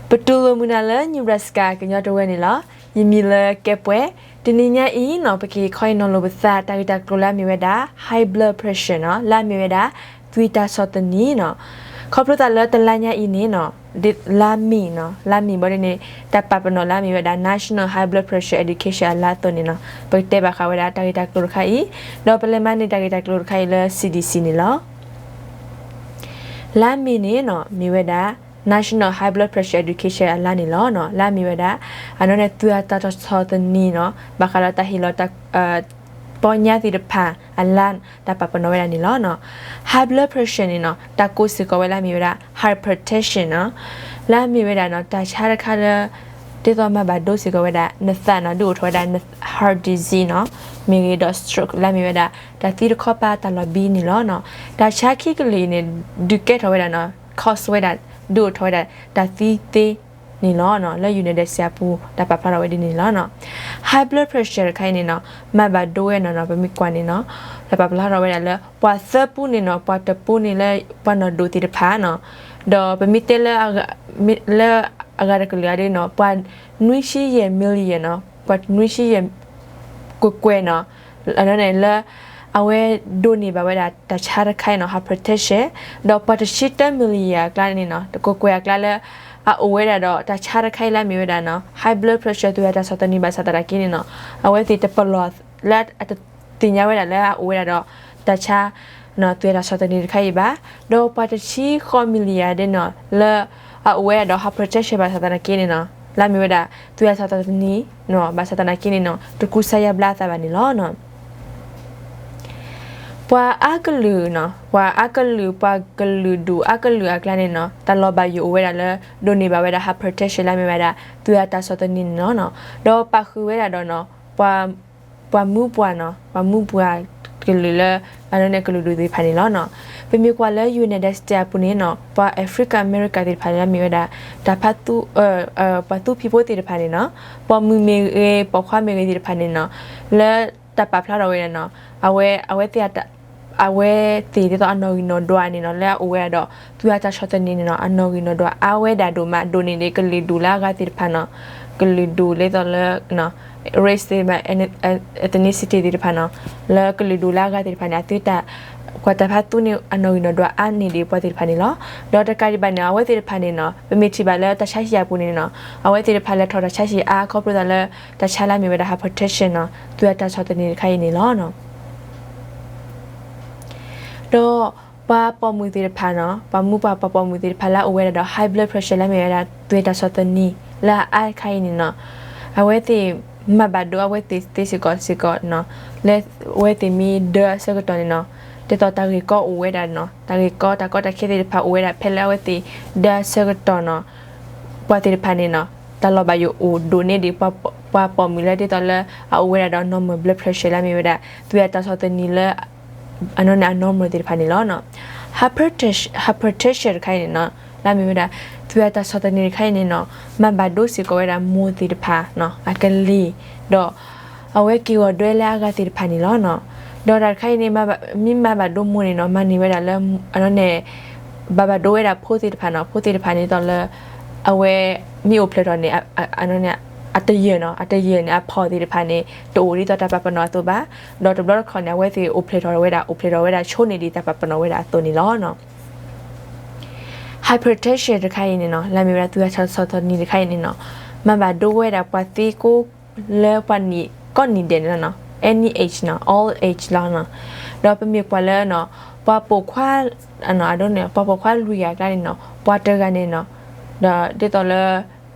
ပတူၢ်လိာ်မုာ်နၤလၢ Nebraska ကညီတဝၢန့ၣ်လီၤ. ယမံၤလၢကဲပှဲၤ, တနံၤညါအံၤနီၤ ပကဟ့ၣ်ခီအံၤနီၤလိာ်ပသး တၢ်ဂ့ၢ်တၢ်ကျိၤလၢအမ့ၢ်ဝဲဒၣ် high blood pressure နီၤ လၢအမ့ၢ်ဝဲဒၣ် သွံၣ်တၢ်ဆီၣ်သနံးနီၤ. ခီဖျိသးလၢတလါညါအံၤန့ၣ်နီၤ လါမ့ၤနီၤ လါမ့ၤဘၣ်ဒ်န့ၣ် တၢ်ပာ်ပနီၣ်လၢအမ့ၢ်ဝဲဒၣ် National High Blood Pressure Education အလါအသိးန့ၣ်နီၤ ပကတဲဘၣ်ဃးဝဲဒၣ်တၢ်ဂ့ၢ်တၢ်ကျိၤတခါအံၤ, ဒီးပလဲၤမၤန့ၢ်တၢ်ဂ့ၢ်တၢ်ကျိၤတခါအံၤလၢ C D C န့ၣ်လီၤ. လါမ့ၤန့ၣ်နီၤ မ့ၢ်ဝဲဒၣ် National High Blood Pressure Education အလါန့ၣ်လီၤ. လါမ့ၢ်ဝဲဒၣ် အနီၢ်န့ၣ် သွံၣ်တၢ်ဆီၣ်သနံးနီၤ ဘၣ်ဃးဒီးတၢ်ဟ့ၣ်လီၤ ပီညါသ့ၣ်တဖၣ်အလါ တၢ်ပာ်ပနီၣ်ဝဲဒၣ်န့ၣ်လီၤ. High blood pressure န့ၣ်နီၤ တၢ်ကိးစ့ၢ်ကီးဝဲလၢအမ့ၢ်ဝဲဒၣ် hypertension နီၤ လၢအမ့ၢ်ဝဲဒၣ်နီၤ တၢ်ဆါတခါလၢ ဒ်သိးမၤဘၣ်ဒိစ့ၢ်ကီးဝဲဒၣ် နသးနီၤ ဒုးအိၣ်ထီၣ်ဝဲဒၣ် heart disease နီၤ မ့ၢ်ဂ့ၤဒီး stroke လၢအမ့ၢ်ဝဲဒၣ် တၢ်သံတခီပၤတၢ်လီၤဘံန့ၣ်လီၤ. တၢ်ဆါခံကလုာ်အံၤန့ၣ် ဒုးကဲထီၣ်ဝဲဒၣ်နီၤ cause ဝဲဒၣ် ဒုးအိၣ်ထီၣ်ဝဲဒၣ် တၢ်သံသ့န့ၣ်လီၤ. လၢ United States အပူၤ တၢ်ပာ်ဖျါထီၣ်ဝဲဒ်န့ၣ်လီၤ. High blood pressure တခါအံၤန့ၣ်နီၤ မၤဘၣ်ဒိဝဲနီၤနီၤ ပမ့ၢ်ကွၢ်န့ၣ်နီၤ တၢ်ပာ်ဖျါထီၣ်ဝဲဒၣ်လၢ ပှၤသၢပူန့ၣ်နီၤ ပှၤတပူန့ၣ်လၢ ပှၤနီၢ်ဒိၣ်သ့ၣ်တဖၣ်နီၤ ဒီးပမ့ၢ်တဲလၢ လၢအဂၤတကလုာ်အံၤနီၤ ပှၤနွံဆံယဲၢ် million နီၤ ပှၤနွံဆံယဲၢ် ကွဲၢ်ကွဲၢ်နီၤ အန့ၣ်လၢ အဝဲဒိးန့ၢ်ဘၣ်ဝဲဒၣ်တၢ်ဆါတခါအံၤနီၤ hypertension ဒီးပှၤတဆံတၢ million အကျါန့ၣ်နီၤ ကွဲၢ်ကွဲၢ်အကျါလၢ အအိၣ်ဝဲဒၣ်ဒီးတၢ်ဆါတခါအံၤလၢအမ့ၢ်ဝဲဒၣ်နီၤ high blood pressure သွံၣ်တၢ်ဆီၣ်သနံးဘၣ်ဆၣ်သနာ်က့န့ၣ်နီၤ အဝဲသ့ၣ်တပလီၢ်လၢအတသ့ၣ်ညါဝဲဒၣ်လၢအအိၣ်ဝဲဒၣ်ဒီးတၢ်ဆါ သွံၣ်တၢ်ဆီၣ်သနံးတခါအံၤဘၣ် ဒီးပှၤတဆံဃိး million ဒ်နီၤ လၢအအိၣ်ဝဲဒၣ်ဒီး hypertension ဘၣ်ဆၣ်သနာ်က့န့ၣ်နီၤ လၢအမ့ၢ်ဝဲဒၣ် သွံၣ်တၢ်ဆီၣ်သနံး ဘၣ်ဆၣ်သနာ်က့န့ၣ်နီၤ တကူစါယါဘျါအသးဘၣ်န့ၣ်လီၤ. ပှၤအါကလုာ်နီၤ ပှၤအါကလုာ် ပှၤကလုာ်ဒူၣ်အါကလုာ်အကျါန့ၣ်နီၤ တၢ်လီၤဘၣ်ယိၣ်အိၣ်ဝဲဒၣ်လၢ ဒိးန့ၢ်ဘၣ်ဝဲဒၣ် hypertension လၢအမ့ၢ်ဝဲဒၣ် သွံၣ်တၢ်ဆီၣ်သနံးန့ၣ်လီၤ. ဒီးပာ်ဃုာ်ဝဲဒၣ်ဒီးနီၤ ပှၤ ပှၤမုၢ်ပှၢ်နီၤ ပှၤမုၢ်ပှၢ်ကလုာ်လၢ အန့ၣ်ကလုာ်ဒူၣ်သ့ၣ်တဖၣ်န့ၣ်လီၤ. ပမ့ၢ်ကွၢ်လၢ United States အပူၤန့ၣ်နီၤ ပှၤ African American သ့ၣ်တဖၣ်န့ၣ် လၢအမ့ၢ်ဝဲဒၣ် တၢ်ဖးသူ ပှၤသူဖံးဖိသ့ၣ်တဖၣ်န့ၣ်နီၤ ပိာ်မုၣ်မ့ၢ်ဂ့ၤ ပိာ်ခွါမ့ၢ်ဂ့ၤသ့ၣ်တဖၣ်န့ၣ်နီၤ လၢတၢ်ပာ်ဖျါထီၣ်ဝဲဒၣ်နီၤ အဝဲ အဝဲသ့ၣ် အဝဲသ့ၣ်ဒ်သိးအနီၣ်ဂံၢ်နီၣ်ဒွးန့ၣ်နီၤ လၢအအိၣ်ဝဲဒၣ်ဒီး သွံၣ်တၢ်ဆီၣ်သနံးန့ၣ်နီၤ အနီၣ်ဂံၢ်နီၣ်ဒွးအါဝဲဒၣ်ဒိၣ်မး ဒိၣ်န့ၢ်ဒံးကလုာ်ဒူၣ်လၢအဂၤသ့ၣ်တဖၣ်နီၤ ကလုာ်ဒူၣ်ဒ်သိးလၢ race သ့ၣ်တဖၣ် ethnicity သ့ၣ်တဖၣ်နီၤ လၢကလုာ်ဒူၣ်လၢအဂၤသ့ၣ်တဖၣ်န့ၣ် အသုတၢ် ကွၢ်တၢ်ဖးသူန့ၣ် အနီၣ်ဂံၢ်နီၣ်ဒွးအါန့ၢ်ဒံးပှၤသ့ၣ်တဖၣ်န့ၣ်လီၤ. ဒီးတကးဒံးဘၣ်န့ၣ် အဝဲသ့ၣ်တဖၣ်န့ၣ်နီၤ ပမ့ၢ်ထံၣ်ဘၣ်လၢတၢ်ဆါဟံၣ်အပူၤန့ၣ်နီၤ အဝဲသ့ၣ်တဖၣ်လဲၤထီၣ်တၢ်ဆါဟံၣ်အါ ခီဖျိသးလၢ တၢ်ဆါလၢအမ့ၢ်ဝဲဒၣ် hypertension နီၤ သွံၣ်တၢ်ဆီၣ်သနံးတခါအံၤန့ၣ်လီၤ. ဒီးပှၤပိာ်မုၣ်သ့ၣ်တဖၣ်နီၤ ပှၤမုၢ်ပှၢ်ပှၤပိာ်မုၣ်သ့ၣ်တဖၣ်လၢအအိၣ်ဝဲဒၣ်ဒီး high blood pressure လၢအမ့ၢ်ဝဲဒၣ် သွံၣ်တၢ်ဆီၣ်သနံးလၢအအါတခါအံၤန့ၣ်နီၤ အဝဲသ့ၣ်မၤဘၣ်ဒိအဝဲသ့ၣ်သ့စ့ၢ်ကီးစ့ၢ်ကီးနီၤ လၢအဝဲသ့ၣ်မ့ၢ်ဒၢအဆၢကတီၢ်န့ၣ်နီၤ ဒ်သိးတၢ်ဂ့ၢ်ကီအိၣ်ဝဲဒၣ်နီၤ တၢ်ဂ့ၢ်ကီတၢ်ကီတၢ်ခဲသ့ၣ်တဖၣ်အိၣ်ဝဲဒၣ် ဖဲလၢအဝဲသ့ၣ်ဒၢအဆၢကတီၢ်နီၤ ပှၤသ့ၣ်တဖၣ်န့ၣ်နီၤ တၢ်လီၤဘၣ်ယိၣ်အိၣ်ဒိၣ်န့ၢ်ဒံး ပှၤပိာ်မုၣ်လၢဒ်သိးလၢ အအိၣ်ဝဲဒၣ်ဒီး normal blood pressure လၢအမ့ၢ်ဝဲဒၣ် သွံၣ်တၢ်ဆီၣ်သနံးလၢ အနီၢ်န့ၣ် အ normal သ့ၣ်တဖၣ်န့ၣ်လီၤ. hypertension တခါအံၤန့ၣ်နီၤ လၢအမ့ၢ်ဝဲဒၣ် သွံၣ်တၢ်ဆီၣ်သနံးတခါအံၤန့ၣ်နီၤ မၤဘၣ်ဒိစ့ၢ်ကီးဝဲဒၣ်မိၢ်သ့ၣ်တဖၣ်နီၤ အကလံၤ ဒီး အဝဲက့ၤဂီၤဒွဲလၢအဂၤသ့ၣ်တဖၣ်န့ၣ်လီၤ. ဒီးတၢ်တခါအံၤန့ၣ် မ့ၢ်မၤဘၣ်ဒိမိၢ်န့ၣ်နီၤ မၤန့ၢ်ဝဲဒၣ်လၢ အနီၢ်န့ၣ် ဘၣ်ဘၣ်ဒိဝဲဒၣ်ဖိသ့ၣ်တဖၣ်နီၤ ဖိသ့ၣ်တဖၣ်န့ၣ်ဒ်သိးလၢ အဝဲမ့ၢ်အိၣ်ဖျဲၣ်ထီၣ်န့ၣ် အတယၢၢ်နီၤ အတယၢၢ်န့ၣ် အဖီၣ်သ့ၣ်တဖၣ်န့ၣ် တအိၣ်ဒ်သိးတၢ်ပာ်ပနီၣ်အသိးဘၣ် ဒီးတဘျီတခီၣ်န့ၣ် အဝဲသ့ၣ်အိၣ်ဖျဲၣ်ထီၣ်ဝဲဒၣ် အိၣ်ဖျဲၣ်ထီၣ်ဝဲဒၣ်ဆိန့ၢ်ဒံးတၢ်ပာ်ပနီၣ်ဝဲဒၣ်အသိးန့ၣ်လီၤ. hypertension တခါအံၤန့ၣ်နီၤ လၢအမ့ၢ်ဝဲဒၣ် သွံၣ်တၢ်ဆီၣ်သနံးတခါအံၤန့ၣ်နီၤ မၤဘၣ်ဒိဝဲဒၣ်ပှၤသ့ကိးလၢပှၤနံၣ်ကိးနံၣ်ဒဲးန့ၣ်လီၤနီၤ any age နီၤ all age လီၤနီၤ ဒီးပမ့ၢ်ကွၢ်လၢနီၤ ပှၤပိာ်ခွါ အဒိန့ၣ် ပှၤပိာ်ခွါလွံၢ်ဂၤအကျါန့ၣ်နီၤ ပှၤတဂၤန့ၣ်နီၤ ဒီးဒ်သိးလၢ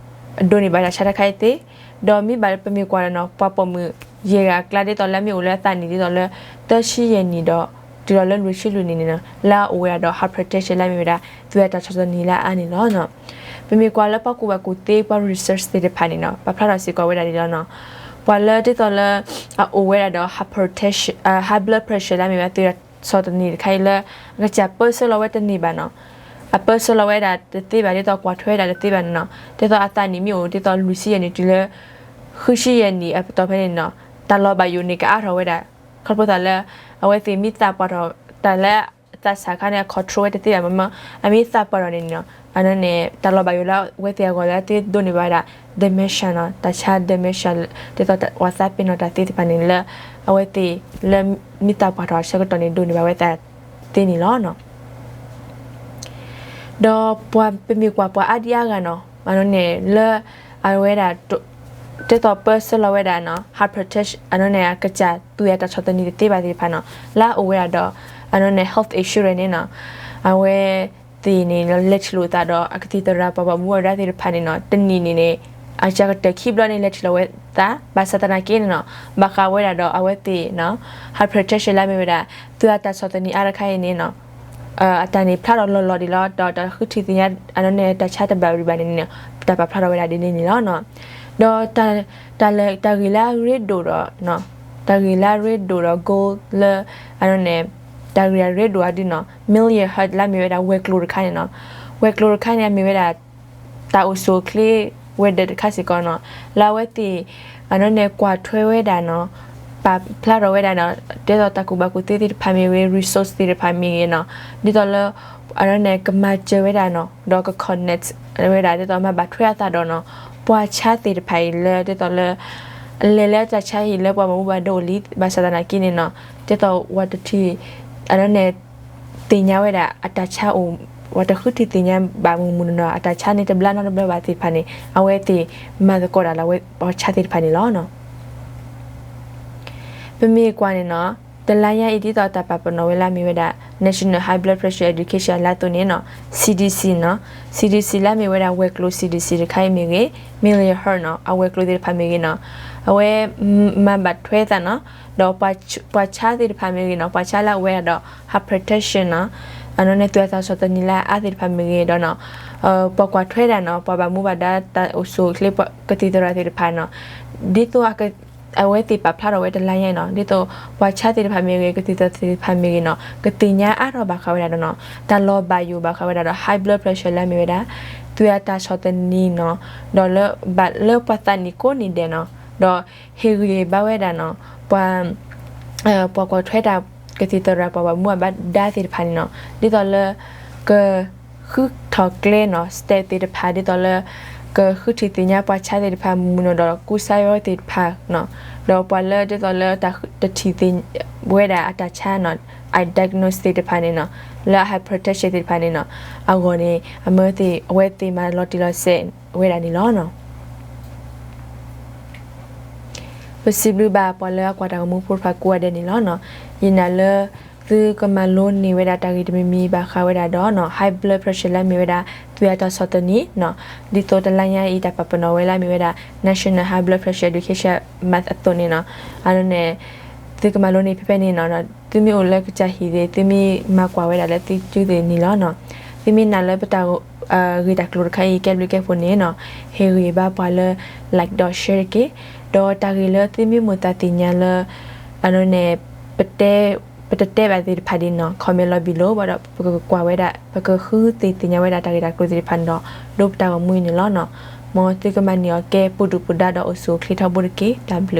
ဒိးန့ၢ်ဘၣ်တၢ်ဆါတခါအံၤသ့ ဒီးမ့ၢ်ဘၣ်ပမ့ၢ်ကွၢ်လၢနီၤ ပှၤပိာ်မုၣ်ယဲၢ်ဂၤအကျါဒ်သိးလၢမ့ၢ်အိၣ်လၢအသးနံၣ်ဒ်သိးလၢ သၢဆံယဲၢ်နံၣ်ဒီး တုၤလီၤလၢလွံၢ်ဆံလွံၢ်နံၣ်န့ၣ်နီၤ လၢအအိၣ်ဝဲဒၣ်ဒီး hypertension လၢအမ့ၢ်ဝဲဒၣ် သွံၣ်တၢ်ဆီၣ်သနံးလၢအအါန့ၣ်လီၤ. ပမ့ၢ်ကွၢ်လၢပှၤကူၣ်ဘၣ်ကူၣ်သ့ ပှၤ research သ့ၣ်တဖၣ်န့ၣ်နီၤ ပာ်ဖျါထီၣ်စ့ၢ်ကီးဝဲဒၣ်ဒ်လီၤနီၤ ပှၤလၢဒ်သိးလၢ အအိၣ်ဝဲဒၣ်ဒီး hypertension high blood pressure လၢအမ့ၢ်ဝဲဒၣ် သွံၣ်တၢ်ဆီၣ်သနံးတခါအံၤလၢ အကစၢ်ပၢဆှၢလီၤဝဲတန့ၢ်ဘၣ်နီၤ အပၢဆှၢလီၤဝဲဒၣ်တသ့ဘၣ် ဒ်သိးကွၢ်ထွဲဝဲဒၣ်တသ့ဘၣ်န့ၣ်နီၤ ဒ်သိးအသးနံၣ်မ့ၢ်အိၣ်ဒ်သိးလွံၢ်ဆံယဲၢ်နံၣ်တုၤလၢ ဃုဆံယဲၢ်နံၣ်အပတီၢ်ဖဲန့ၣ်နီၤ တၢ်လီၤဘၣ်ယိၣ်န့ၣ်ကအါထီၣ်ဝဲဒၣ် ခီဖျိသးလၢ အဝဲသ့ၣ်မ့ၢ်သးပှၢ်ထီၣ် တၢ်လၢ သးစၢ်ခါန့ၣ် အ control ဝဲတသ့ဘၣ်မ့ၢ် အမ့ၢ်သးပှၢ်ထီၣ်န့ၣ်နီၤ အန့ၣ်န့ၣ် တၢ်လီၤဘၣ်ယိၣ်လၢအဝဲသ့ၣ်အဂီၢ်လၢအသ့ဒိးန့ၢ်ဘၣ်ဝဲဒၣ် dementia နီၤ တၢ်ဆါ dementia ဒ်သိးပှၤသးပ့ၤနီၣ်တၢ်သ့သ့ၣ်တဖၣ်န့ၣ်လၢ အဝဲသ့ၣ်လၢမ့ၢ်သးပှၢ်ထီၣ်အဆၢကတီၢ်န့ၣ် ဒိးန့ၢ်ဘၣ်ဝဲသ့ၣ်န့ၣ်လီၤနီၤ. ဒီးပမ့ၢ်ကွၢ်ပှၤအါဒံအါဂၤနီၤ အန့ၣ်န့ၣ် လၢအဝဲဒၣ် ဒ်သိးပၢဆှၢလီၤဝဲဒၣ်နီၤ hypertension အန့ၣ်န့ၣ် အကစၢ်သူၣ်အတၢ်ဆီၣ်သနံးတသ့ဘၣ်သ့ၣ်တဖၣ်နီၤ လၢအအိၣ်ဝဲဒၣ်ဒီး အန့ၣ်န့ၣ် health insurance န့ၣ်နီၤ အဝဲသ့ၣ်န့ၣ် လဲၤထံၣ်လိာ်သးဒီး အကသံၣ်သရၣ်ပှၤဘၣ်မူဘၣ်ဒါသ့ၣ်တဖၣ်န့ၣ်နီၤ တနံၣ်န့ၣ်န့ၣ် အကတၢၢ်ခံဘျီန့ၣ် လဲၤထံၣ်လိာ်ဝဲသး ဘၣ်ဆၣ်သနာ်က့န့ၣ်နီၤ ဘၣ်ဃးဝဲဒၣ်ဒီးအဝဲသ့ၣ်နီၤ hypertension လၢအမ့ၢ်ဝဲဒၣ် သူၣ်အတၢ်ဆီၣ်သနံးအါတခါအံၤန့ၣ်နီၤ အတၢ်န့ၣ်ဖျါထီၣ်လီၤလီၤဒံးလီၤ ဒီးတၢ်ဃုထံၣ်သ့ၣ်ညါ အန့ၣ်န့ၣ် တၢ်ဆါတဘၣ်ဒံးဘၣ်န့ၣ်န့ၣ် တၢ်ပာ်ဖျါထီၣ်ဝဲဒၣ်ဒ်န့ၣ်န့ၣ်လီၤနီၤ. ဒီးတၢ် တၢ်လၢ တၢ်ဂ့ၢ်လၢအရ့ဒိၣ်ဒီး တၢ်ဂ့ၢ်လၢအရ့ဒိၣ်ဒီး goal လၢ အန့ၣ်န့ၣ် တၢ်ဂ့ၢ်အရ့ဒိၣ်အါဒ်နီၤ million hertz လၢအမ့ၢ်ဝဲဒၣ်ဝဲၤကျိၤတခါန့ၣ်နီၤ ဝဲၤကျိၤတခါန့ၣ် အမ့ၢ်ဝဲဒၣ် တၢ်အိၣ်ဆူၣ်အိၣ်ချ့ဝဲၤဒၢးတခါစ့ၢ်ကီးနီၤ လၢအဝဲသ့ၣ် အန့ၣ်န့ၣ် ကွၢ်ထွဲဝဲဒၣ်နီၤ ပာ်ဖျါထီၣ်ဝဲဒၣ်နီၤ ဒ်သိးတၢ်ကူၣ်ဘၣ်ကူၣ်သ့သ့ၣ်တဖၣ်မ့ၢ်ဂ့ၤ resource သ့ၣ်တဖၣ်မ့ၢ်ဂ့ၤနီၤ ဒ်သိးလၢ အန့ၣ်န့ၣ် ကမၤစၢၤဝဲဒၣ်နီၤ ဒီးက connect ဝဲဒၣ်ဒ်သိးမၤဘၣ်ထွဲအသးဒီးနီၤ ပှၤဆါသ့ၣ်တဖၣ်အံၤလၢဒ်သိးလၢ အလဲၤလၢတၢ်ဆါအံၤလၢပှၤဘၣ်မူဘၣ်ဒါအိၣ်လံ ဘၣ်ဆၣ်သနာ်က့န့ၣ်နီၤ ဒ်သိးဝဲတထံၣ် အန့ၣ်န့ၣ် သ့ၣ်ညါဝဲဒၣ်အတၢ်ဆါအိၣ် ပှၤတဃုထံၣ်သ့ၣ်ညါဘၣ်မုၢ်မုၢ်နီၤနီၤ အတၢ်ဆါန့ၣ်တဘျါနီတဘျါဘၣ်သ့ၣ်တဖၣ်န့ၣ် အဝဲသ့ၣ်မၤသကိးတၢ်လၢအဝဲပှၤဆါသ့ၣ်တဖၣ်န့ၣ်လီၤနီၤ. ပမ့ၢ်ကွၢ်န့ၣ်နီၤ တလါညါအံၤဒ်သိးတၢ်ပာ်ပနီၣ်ဝဲလၢအမ့ၢ်ဝဲဒၣ် National High Blood Pressure Education လၢအသိးန့ၣ်နီၤ C D C နီၤ C D C လၢအမ့ၢ်ဝဲဒၣ် ဝဲၤကျိၤ C D C တခါအံၤမ့ၢ်ဂ့ၤ million hertz နီၤ အဝဲၤကျိၤသ့ၣ်တဖၣ်မ့ၢ်ဂ့ၤနီၤ အဝဲမၤဘၣ်ထွဲသးနီၤ ဒီးပှၤဆါသ့ၣ်တဖၣ်မ့ၢ်ဂ့ၤနီၤ ပှၤဆါလၢအဝဲဒၣ်ဒီး hypertension နီၤ အန့ၣ်န့ၣ် သူၣ်အတၢ်ဆီၣ်သနံးလၢအါသ့ၣ်တဖၣ်မ့ၢ်ဂ့ၤဒီးနီၤ ပှၤကွၢ်ထွဲဒၣ်နီၤ ပှၤဘၣ်မူဘၣ်ဒါတၢ်အိၣ်ဆူၣ်အိၣ်ချ့ ကသံၣ်သရၣ်သ့ၣ်တဖၣ်နီၤ ဒ်သိး အဝဲသ့ၣ်ပာ်ဖျါထီၣ်ဝဲတလါညါအံၤနီၤ ဒ်သိးပှၤဆါသ့ၣ်တဖၣ်မ့ၢ်ဂ့ၤ ကသံၣ်သရၣ်သ့ၣ်တဖၣ်မ့ၢ်ဂ့ၤနီၤ ကသ့ၣ်ညါအါထီၣ်ဘၣ်ဃးဝဲဒၣ်ဒီးနီၤ တၢ်လီၤဘၣ်ယိၣ်ဘၣ်ဃးဝဲဒၣ်ဒီး high blood pressure လၢအမ့ၢ်ဝဲဒၣ် သူၣ်အတၢ်ဆီၣ်သနံးနီၤ ဒီးလၢ ဘၣ်လၢပှၤသးနံၣ်ကိးနံၣ်ဒဲးနီၤ ဒီးဟ့ၣ်ဂံၢ်ဘါဝဲဒၣ်နီၤ ပှၤ ပှၤကွၢ်ထွဲတၢ် ကသံၣ်သရၣ် ပှၤဘၣ်မူဘၣ်ဒါသ့ၣ်တဖၣ်န့ၣ်နီၤ ဒ်သိးလၢ က ဃုထီၣ်ကျဲနီၤ step သ့ၣ်တဖၣ် ဒ်သိးလၢ ကဃုထံၣ်သ့ၣ်ညါပှၤဆါသ့ၣ်တဖၣ်မုၢ်နီၤဒီးကူစါဝဲသ့ၣ်တဖၣ်နီၤ ဒီးပှၤလၢဒ်သိးလၢတၢ်တထံၣ်သ့ၣ်ဝဲဒၣ်အတၢ်ဆါနီၤ အ diagnose သ့ၣ်တဖၣ်န့ၣ်နီၤ လၢအ hypertension သ့ၣ်တဖၣ်န့ၣ်နီၤ အဂီၢ်န့ၣ် အမၢသ့ၣ် အဝဲသ့ၣ်မၤလီၤတံၢ်လီၤဆဲးဝဲဒၣ်န့ၣ်လီၤနီၤ. ပစံးဘျုးဘၣ်ပှၤလၢအကွၢ်တၢ်ဂီၤမူဖိတဖၣ်ကိးဂၤဒဲးန့ၣ်လီၤနီၤ. ယနာ်လၢ သုကမၤလိန့ၢ်ဝဲဒၣ်တၢ်ဂ့ၢ်တမံၤမံၤဘၣ်ဃးဝဲဒၣ်ဒီးနီၤ high blood pressure လၢအမ့ၢ်ဝဲဒၣ် သူၣ်အတၢ်ဆီၣ်သနံးနီၤ. ဒ်သိးတလါညါအံၤတၢ်ပာ်ပနီၣ်ဝဲလၢအမ့ၢ်ဝဲဒၣ် National High Blood Pressure Education Month အသိးန့ၣ်နီၤ. အန့ၣ် သုကမၤလိန့ၢ်ဖဲဖဲန့ၣ်နီၤ. သုမ့ၢ်အိၣ်လၢကစၢ်ဟံၣ်သ့ၣ် သုမ့ၢ်မၤကွၢ်ဝဲဒၣ်လၢသုစုသ့ၣ်န့ၣ်လီၤနီၤ. သုမ့ၢ်နာ်လၢပတၢ် ဂ့ၢ်တၢ်ကျိၤတခါအံၤ ကဲဘျုးကဲဖှိၣ်န့ၣ်နီၤ ဟ့ၣ်ဂံၢ်ဘါပှၤလၢ like ဒီး share တက့ၢ်. ဒီးတၢ်ဂ့ၢ်လၢသုမ့ၢ်မိၣ်သးသ့ၣ်ညါလၢ အန့ၣ် ပတဲ ပတတဲဘၣ်သ့ၣ်တဖၣ်ဒ်နီၤ comment လီၤ below ဘၣ်ဒီး ပကကွၢ်ဝဲဒၣ် ပကဃုသ့ၣ်ညါဝဲဒၣ်တၢ်ဂ့ၢ်တၢ်ကျိၤသ့ၣ်တဖၣ်န့ၣ်ဒီး ဒိပတၢ်ဂီၤမူအံၤန့ၣ်လီၤနီၤ. မ်သုကမၤန့ၢ်အီၤကဲ ပူၤဒုၣ်ပူၤဒါဒီးအိၣ်ဆူၣ်အိၣ်ချ့ထီဘိတက့ၢ်. တၢ်ဘျုး